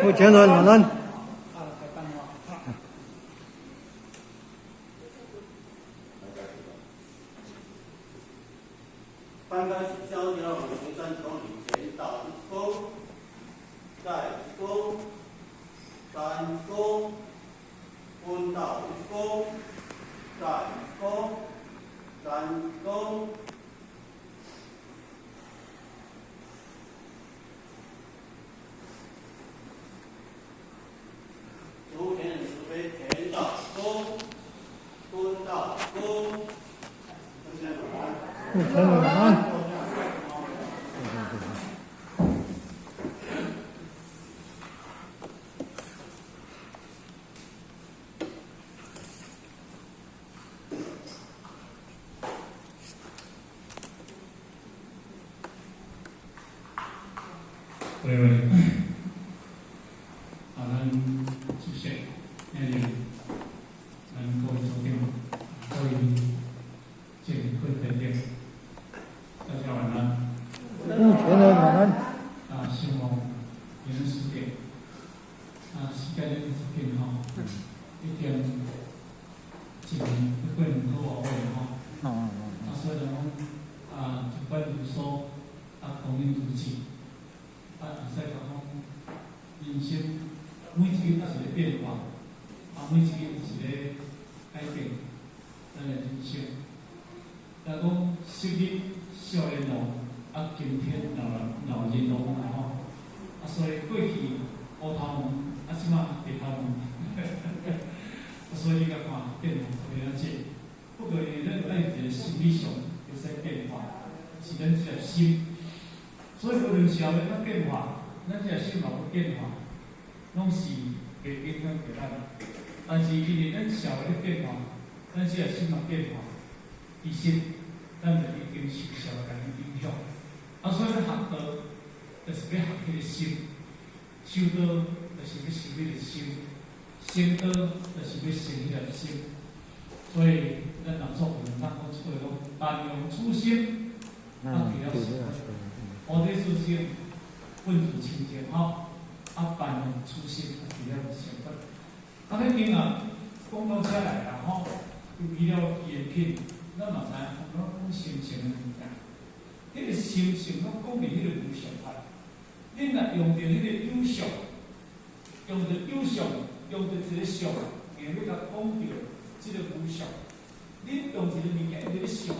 目前的晚安。翻开小鸟503公里，前导一弓，再一弓，三弓，滚到一弓，再一弓，三弓。主田慈悲，前导一弓，滚到一弓。目前的晚安。各位，啊，咱主席、那个，咱各位组长、各位正副会长，大家晚安。目前的晚安。啊，希望平安世界，啊，时间一直变吼，一点一年过两个外月吼。啊，所以讲，啊，一般如梭，啊，光阴如箭。啊，会使讲，人生每一日都是咧變化，啊，每一日都是咧改變咱的人生。若講昔日少年郎，啊，今天老老人郎啊吼。啊，所以過去烏頭毛，啊，這馬白頭毛。啊，所以你共看變化特別仔濟。不過因為咱愛有一個心理上會使變化，是咱這個心。所以無論社會怎變化，咱這個心嘛會變化，攏是袂影響著咱。但是因為咱社會咧變化，咱這個心嘛變化，其實咱就已經受社會影響。啊，所以欲學道，就是欲學彼個心；修道，就是欲修彼個心；成道，就是欲成彼個心。所以咱老祖會當講一句講：但用初心，啊，除了成佛。菩提初心，本自清淨吼，啊，但用初心，啊，除了成佛。啊，彼經啊，講到遮來啦吼，尤其了紀念品，咱嘛知影，攏講心性的物件。彼個心性攏講佇彼個無常法。恁若用著彼個有相，用著有相，用著一個相，硬欲共講著這個無常。恁用一個物件一直咧想。